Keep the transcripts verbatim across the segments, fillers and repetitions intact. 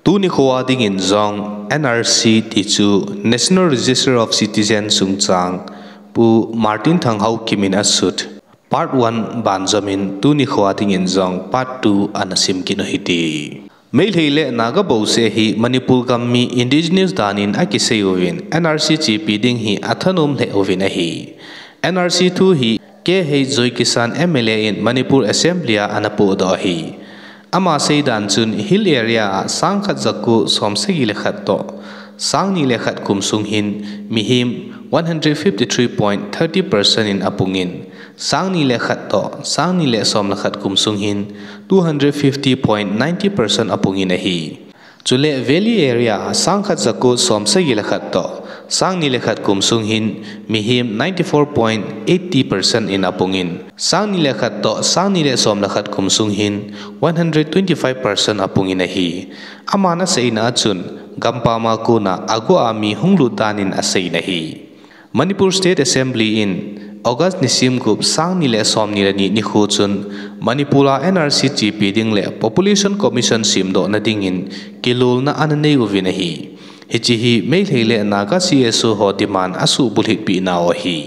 Tuni khoa dingin jong N R C ti chu National Register of Citizens chungchang Pu Martin Thanghao Kim in asut Part one banjomin tuni khoa dingin jong Part two ana simkit u hite. Meitei le Naga bouseh hi Manipur gam mi indigenous danin akisei uvin N R C chepi ding hi athanom lheh uvin ahi. N R C thu hi K H Joykisan M L A in Manipur Assembly a ana pohdoh ahi. Ama seidan chun hill area a sangkhat jako somsagi le khat toh sangni le khat kum sung hin mihem one hundred fifty three point thirty percent in apungin, sangni le khat toh sangni le som le khat kum sung hin two hundred fifty point ninety percent apungin ahi. Chule valley area a sangkhat jako somsagi le khat toh sangni le khat kum sung hin mihem ninety four point eighty percent in apungin, sangni le khat toh sangni le som le khat kum sung hin one hundred twenty five percent apungin ahi. Aman aseina a chun gampam a kona ago a mi hung lut danin aseina ahi. Manipur State Assembly in August nisim gup sangni le somni le ni nikho chun Manipur a N R C chepi ding le Population Commission semdohna dingin kilolna ana nei uvin ahi. Hiche hi Meitei le Naga C S O ho demand asuh bulhit peh nau ahi.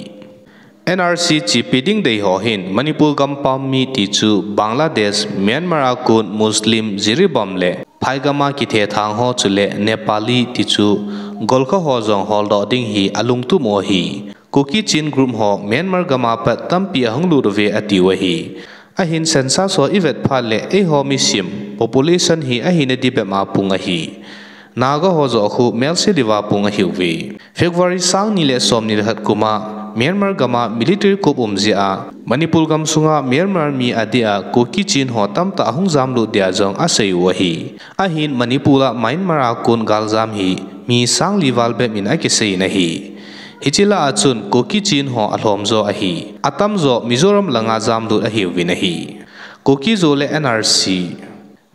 N R C chepi ding dei ho hin Manipur gampam mi ti chu Bangladesh, Myanmar a kon Muslim Jiribam le phai gam a kithethang ho chule Nepali ti chu Gorkha ho jong holdoh ding hi alungtup u ahi. Kuki Chin group ho Myanmar gam a pat tampi ahung lut uve atiu ahi. Ahin census ho ivet phat le eiho misim population hi ahina ding bep a pung ahi. Naga ho joh khu melse diuva pung ahiuve. February sangni le somni le khat kum a Myanmar gam a military coup um jeh a Manipur gam sunga Myanmar mi adeh a Kuki Chin ho tamtah ahung jamlut dia jong asei u ahi. Ahin Manipur a Myanmar a kon galjam hi mi sangli val bep in akisei in ahi. Hiche lah a chun Kuki Chin ho alhom jo ahi. Atamjo Mizoram langa jamlut ahiuvin ahi. Kuki jo le N R C.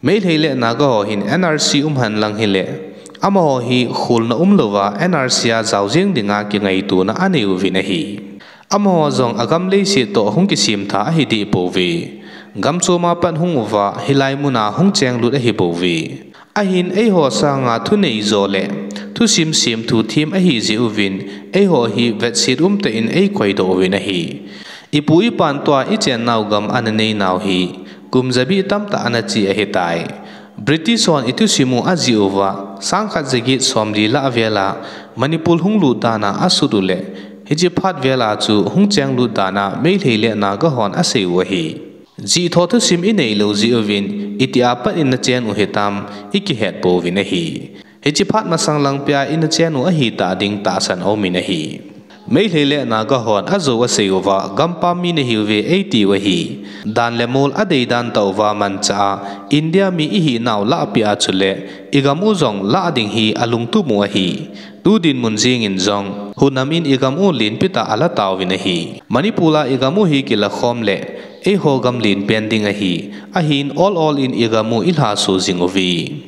Meitei le Naga ho hin N R C um henlang hile, amaho hi kholna umlouva N R C a jao jeng dinga kingaitona anei uvin ahi. Amaho jong agam leiset toh hung kisemtha ahideh pouve. Gam chom a pat hung uva hilai mun a hung chenglut ahibouve. Ahin eiho sanga thunei jo le thusim semthu them ahijeh uvin, eiho hi vetset umtah in eikoidoh uvin ahi. Ipu ipan tua ichennau gam ana neinau hi kum jabi tamtah ana che ahitai. British hon ithusim u ajih uva sangkhat jaget somli lah vel a Manipur hung lut dan a asut uleh, hiche phat vel a chu hung chenglut dan a Meitei le Naga hon asei u ahi. Jih tho thusim ineilou jeh uvin, itia pat ina chen u hitam, ikihet pouvin ahi. Hiche phat masang langpia ina chen u ahitah ding tahsan aumin ahi. Meitei le Naga hon ajou asei uva, gampam mi nahiuve eitiu ahi. Dan le mol adeidan tah uva manchah a, India mi ihinau lahpeh a chule, igam u jong lah ding hi alungtup u ahi. Tu dinmun jengin jong, hunam in igam u lenpitah alatauvin ahi. Manipur a igam u hi kilakhom le, eiho gam lenpen ding ahi. Ahin ol ol in igam u ilhaso jing uve.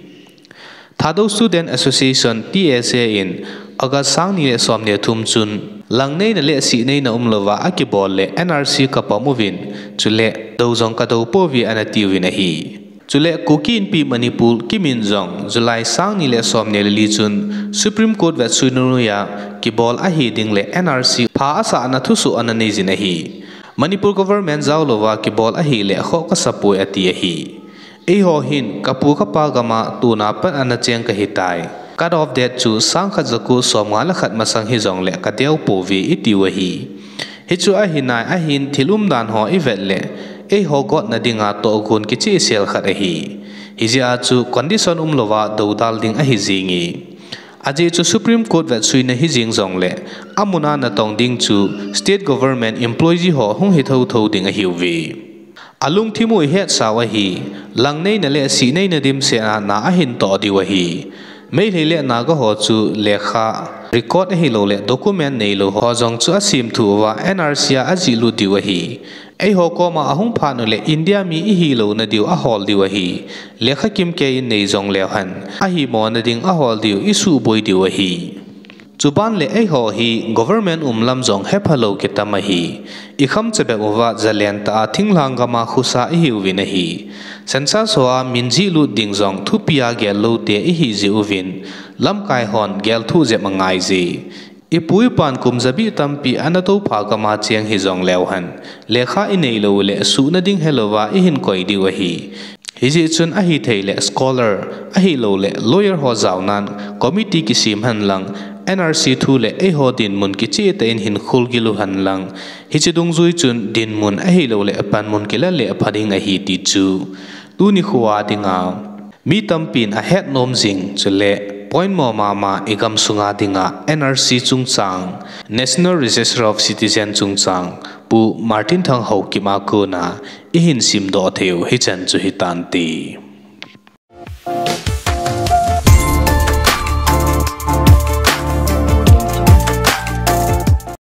Thadou Student Association, T S A in August sangni le somni le thum chun, langneina le sihneina umlouva akibol le N R C kapom uvin, chule dou jong kadou pouve anatiuvin ahi. Chule Kuki Inpi Manipur kimin jong July sangni le somni le li chun Supreme Court vetsuina noiya kibol ahiding le N R C pha asahna thusoh ana neijin ahi. Manipur government jaolouva kibol ahile khoh kasapoi ati ahi. Eiho hin kapu kapa gam a tuna pat ana cheng kahitai. Cut off date chu sangkhat jako somnga le khat masang hijongle kadeu pouve itiu ahi. Hichu ahinai ahin thil umdan ho ivet le, eiho gotna dinga tohgon kichehsel khat ahi. Hijeh a chu condition umlouva doudal ding ahi jenge. Ajeh chu Supreme Court vetsuina hijeng jongle, amun a natong ding chu state government employee ho hung hi thouthou ding ahiuve. Alungthim u ihetsau ahi, langneina le sihneina dimset a na ahin toh diu ahi. Meitei le Naga ho chu lekha, record ahiloule document neilou ho jong chu asemthu uva N R C a ajihlut diu ahi. Eiho koma ahung phat ule India mi ihilouna diu ahol diu ahi. Lekha kimkei in nei jongleu hen, ahimona ding ahol diu isuhboi diu ahi. Chuban le eiho hi government um lam jong hephalou kitam ahi. Ikham chabep uva jalen tah a thinglhang gam a khosa ihiuvin ahi. Census ho a min jihlut ding jong thupi a gel loute ihi jeh uvin, lamkai hon gelthoh jep angaije. Ipu ipan kum jabi tampi ana toupha gam a cheng hijongleu hen, lekha ineilou le suhna ding helouva ihin koi diu ahi. Hijeh chun ahithei le scholar, ahilouleh lawyer ho jaonan committee kisem henlang, N R C thu le eiho dinmun kichehtah in hin kholgil u henlang, hiche dungjui chun dinmun ahilouleh panmun kila le pha ding ahi ti chu tuni khoa dinga mi tampin ahet nom jing chule poimo mama igam sunga dinga N R C chungchang, National Register of Citizen chungchang, Pu Martin Thang Haokip a kona ihin simdoh theiu hichan chu hitante.